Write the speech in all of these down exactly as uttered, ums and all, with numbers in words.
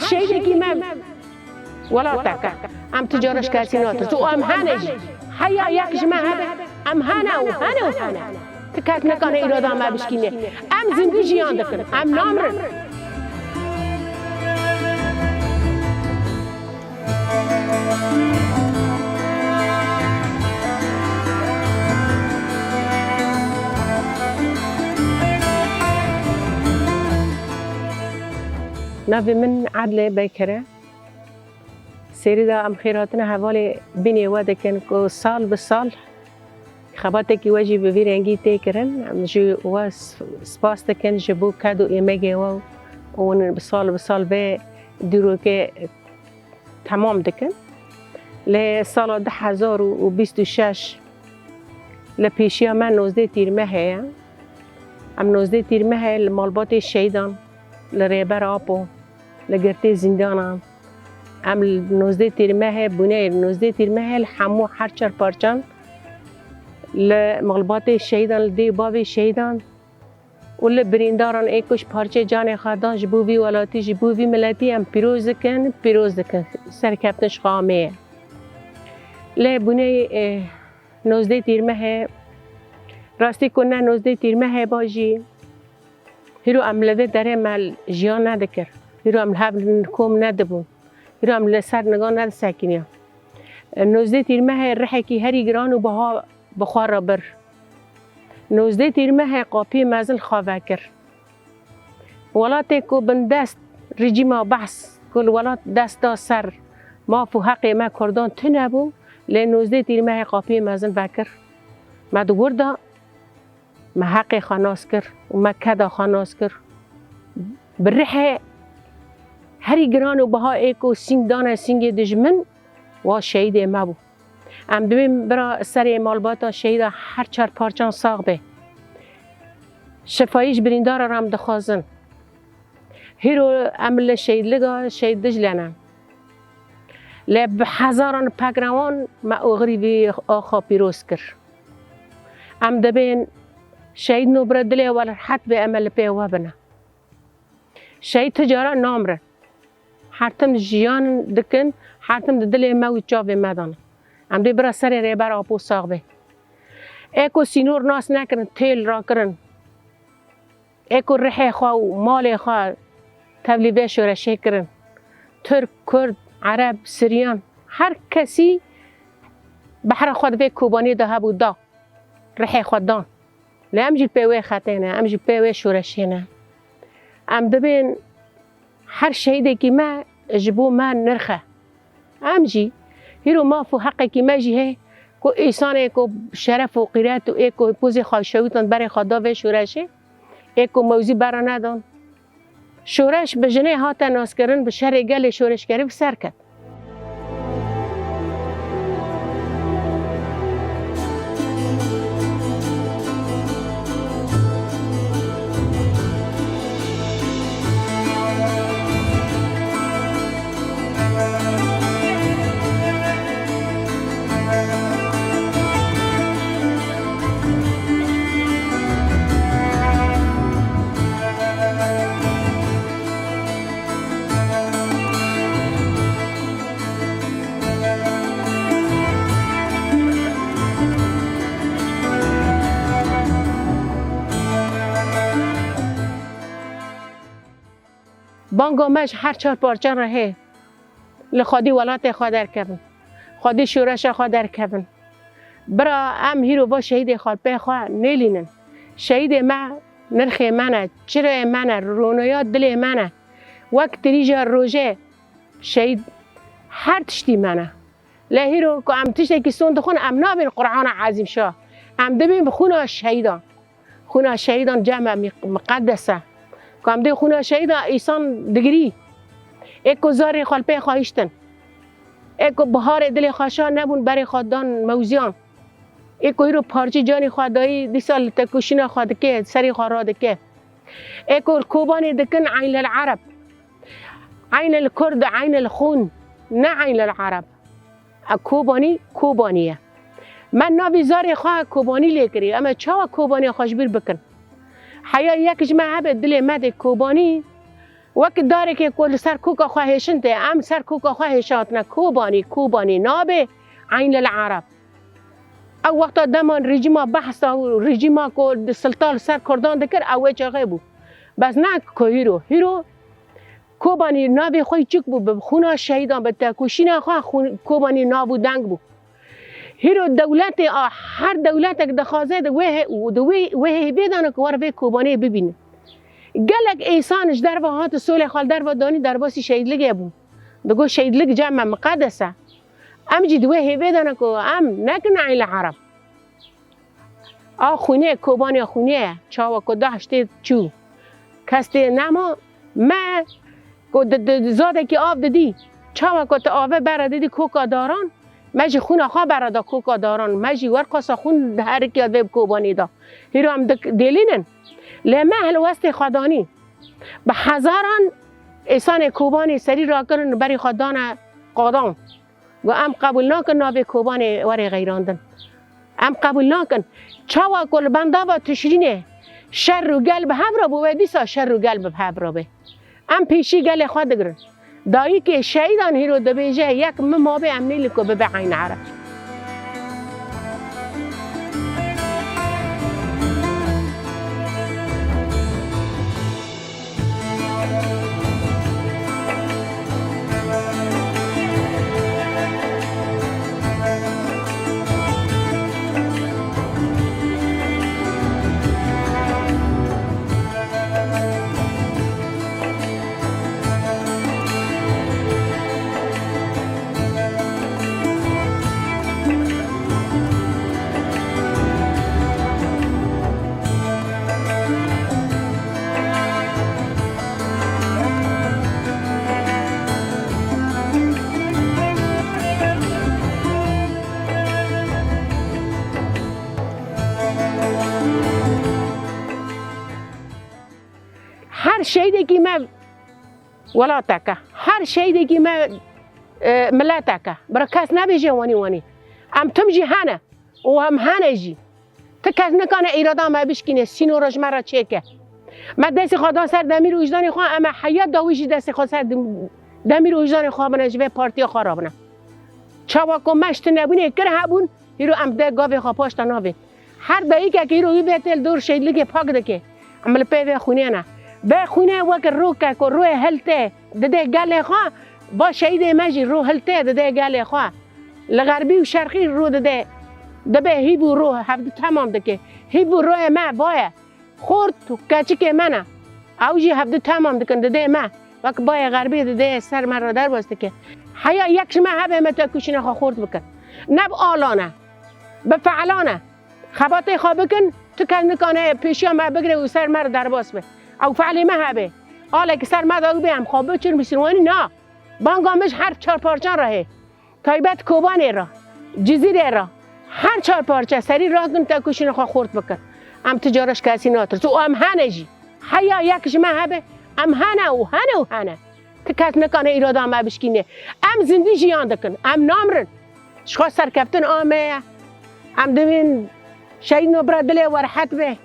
şehîdekî me welateke. Em tu cara ji kesî natirsin û em hene jî. Heya yek ji me hebe, em hene û hene û hene. Ti kes nikane îroda me bişkîne. Em zindî jiyan dikin. Em namirin. Navê min Adile Beyker e. Serî de em xêr hatina hevalê bînê we dikin ku sal bi sal xebatekî we jî bi vî rengî tê kirin. Em ji we sp-, spas dikin ji bo ked û êmegê we û hûn bi sal bi sal vê dîrokê temam dikin. Lê sala du hezar û bîst û şeş li pêşiya me nozdeh Tîrmehê ye. Em nozdeh Tîrmehê li malbatê şehîdan, li Rêber Apo, li girtê zîndanan. Em li nozdeh Tîrmehê bûne, nozdeh Tîrmehê li hemû her çar parçan li malbatê şehîdan, li dê û bavê şehîdan û li birîndaran ê ku ji parçeyê canê xwe dan ji bo vî welatî, ji bo vî miletî em pîroz dikin, pîroz dikin. Serkeftin ji xwe ameye. Lê bûneyê, e, nozdeh Tîrmehê, rastî ku ne nozdeh Tîrmehê ba jî, hîro em li vê derê me jiyan nedikir. Hîro em li hev kom nedibûn. Hîro em li ser nigan nedisekiniyan. Nozdeh Tîrmehê rihekî herî giran û biha bi xwe re bir. Nozdeh Tîrmehê qapiyê mezin xwe vekir. Welatê ku bindest rejîma Behs ku li welat dest da ser maf û heqê me Kurdan tune bû, lê nozdeh Tîrmehê qapiyê mezin vekir. Me di wir da, me heqê xwe nas kir û me keda xwe nas kir. Bi rihê herî giran û biha ê ku sîng dane sîngê dijmin, wa şehîdê me bû. Em dibên bira serê malbata şehîda her çar parçan sax be. Şifayî ji birîndara re em dixwazin. Hîro em li şehîdliga şehîd Dicle ne. Lê bi hezaran pekrewan me oxirî vî axa pîroz kir. Em dibên şehîd nû bira dilê we rehet be, em ê li pê we bine. Şehîd ti cara namirin. Her tim jiyan dikin, her tim di dilê me û çavê me de ne. Em dê bira serê Rêber Apo sax be. Ê ku sînor nas nekirin, têl rakirin. Ê ku rihê xwe û malê xwe tevlî vê şoreşê kirin. Tirk, Kurd, Ereb, Siryan, her kesî behra xwe di vê Kobanê de hebû da. Rihê xwe dan. Lê em jî pê wê xetê ne, em jî pê wê şoreşê ne. Em dibên her şehîdekî me ji bo me nirx e. Em jî hîro maf û heqekî me jî heye ku însanê ku şeref û qîret û ê ku pozê xwe şewitand berê xwe da vê şoreşê, ê ku mewzî bera nedan. Şoreş bi jinê hate naskirin, bi şerê gelê şoreşgerî bi ser ket. Banga me ji her çar parçan re heye. Li xwedî welatê xwe derkevin. Xwedî şoreşa xwe derkevin. Bira em hîro va şehîdê xwe li pê xwe nêlînin. Şehîdê me nirxê me ne, çirayê me ne, ronoya dilê me ne. Wek tirîja rojê şehîd her tiştî me ne. Lê hîro ku em tiştekî son dixwin, em nabên Qur'ana Ezîm şa. Em dibên bi xwîna şehîdan. Xwîna şehîdan cem e, mi-, miqedes e. Ku em dê xwîna şehîda îsan digirî. Ê ku zarê xwe li pê xwe hiştin. Ê ku biharê dilê xwe şa nebûn, berê xwe dan mewziyan. Ê ku hîro parçî canê xwe dayî, dîsa li tekoşîna xwe dike, serê xwe radike. Ê ku li Kobanê dikin eyn lil Ereb. Eyn lil Kurd, eyn lil xûn, ne eyn lil Ereb. E, Kobanî, Kobanî ye. Me navê zarê xwe Kobanî lê kirî. Em ê çawa Kobaniya xwe ji bîr bikin? Heya yek ji me hebe dilê me dê Kobanî, Wek darekê ku li ser koka xwe hêşin tê, em ser koka xwe hêşatine Kobanî, Kobanî nabê Eyn el Ereb. Ew wexta dema rejîma Behsa û rejîma ku di silta li ser Kurdan dikir, ew wê çaxê bû. Bes ne ku hîro. Hîro Kobanî navê xwe çik bû, bi xûna şehîdan, bi tekoşîna xwe xûn-, Kobanî nav û deng bû. Hîro dewletê a, her dewletek dixwaze di wê hê-, di wê, wê hêvê de ne ku were vê Kobanê bibînin. Gelek însan ji derve hat, solê xwe li derve danî, derbasî şehîdligê bû. Digot şehîdlik cem me miqedes e. Em jî di wê hêvê de ne ku em nekin Eyn el Ereb. A xwînê, Kobanê xwînê ye. Çawa ku DAIŞ tê çû, kes tê nema, me ku di, di, zadekî av didî, çawa ku tu avê bere didî koka daran, me jî xwîna xwe bere da koka daran, me jî werqasa xwîn di herikiya vê bi Kobanê da. Hîro em dik-, dêlînin. Lê me helwestê xwe danî. Bi hezaran însanê Kobanê serî rakirin, berî xwe dane qadan. Got, em qebûl nakin navê Kobanê were xeyrandin. Em qebûl nakin. Çawa ku li bendava Tişrînê şer û gel bi hev re bû, wê dîsa şer û gel bi hev re bê. Em pêşî gelê xwe digirin. Dayikê şehîdan hîro dibêje, yek min mabê em nêlin ku bibe Eyn Ereb. Her şehîdekî me welatek e. Her şehîdekî me, e, miletek e. Bira kes nebêje wanî wanî. Em tim jî hene. Û em hene jî. Ti kes nikane îrada me bişkîne, sînora ji me re çêke. Me destê xwe da ser demîr û wijdanê xwe, em ê heya dawî jî destê xwe ser dem-, demîr û wijdanê xwe bine, ji vê partiya xwe re bine. Çawa ku me ji tinebûnê kir hebûn, hîro em dê gavê xwe paş de navên. Her dayikek îro wî vê tê li dor şehîdlikê pak dike. Em li pê vê xwînê ne. Vê xwînê wek roke ku royê hiltê didê gelê xwe, va şehîdê me jî ro hiltê didê gelê xwe. Li xerbî û şerqî ro didê. Dibe hîv û ro hevdu temam dike. Hîv û royê me va ye. Xort û keçikê me ne. Ew jî hevdu temam dikin, didê me. Wek bayê xerbî didê ser me re derbas dike. Heya yek ji me hebe me têkoşîna xwe xort bikin. Ne bi alan e. Bi felan e. Xebatê xwe bikin, tu kes nikane pêşiya me bigire û ser me re derbas be. Ew fealê me hebe. Alek ser me de bê em xwe biçin, bisin wanî na. Banga min ji her çar parçan re hê. Taybet Kobanê re, Cizîrê re, her çar parçe serî rakin têkoşîna xwe xurt bikin. Em ti cara ji kesî natirsin û em hene jî. Heya yek ji me hebe, em hene û hene û hene. Ti kes nikane îrada me bişkîne. Em zindî jiyan dikin, em namirin. Ji xwe serkeftin a me ye. Em divên şehîd nobra dilê we rehet be.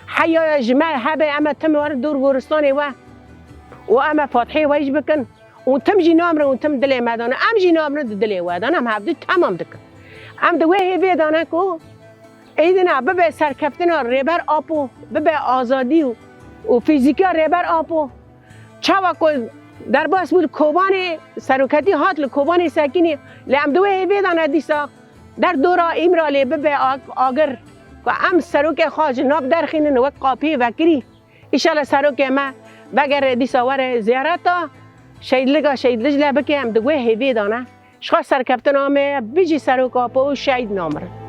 Heya ji me hebe, em ê tim werin dor goristanê we û em ê fatihê we jî bikin. Û tim jî namirin û tim dilê me dane. Em jî namirin di dilê we dane. Em hevdû temam dikin. Em di wê hêvê dane ku êdîna bibe serkeftina Rêber Apo, bibe azadî û, û fîzîkiya Rêber Apo. Çawa ku derbas bû li Kobanê, seroketî hat li Kobanê sekinî, lê em di wê hêvê de ne dîsa der dora Îmralê bibe ag-, agir, ku em serokê xwe ji nav derxînin wek qapiyê vekirî. Îşallah serokê me vegere dîsa were ziyareta şehîdliga Şehîd Dicle bike, em di wê hêvê de ne. Ji xwe serkeftina me ye, bijî Serok Apo û şehîd namirin.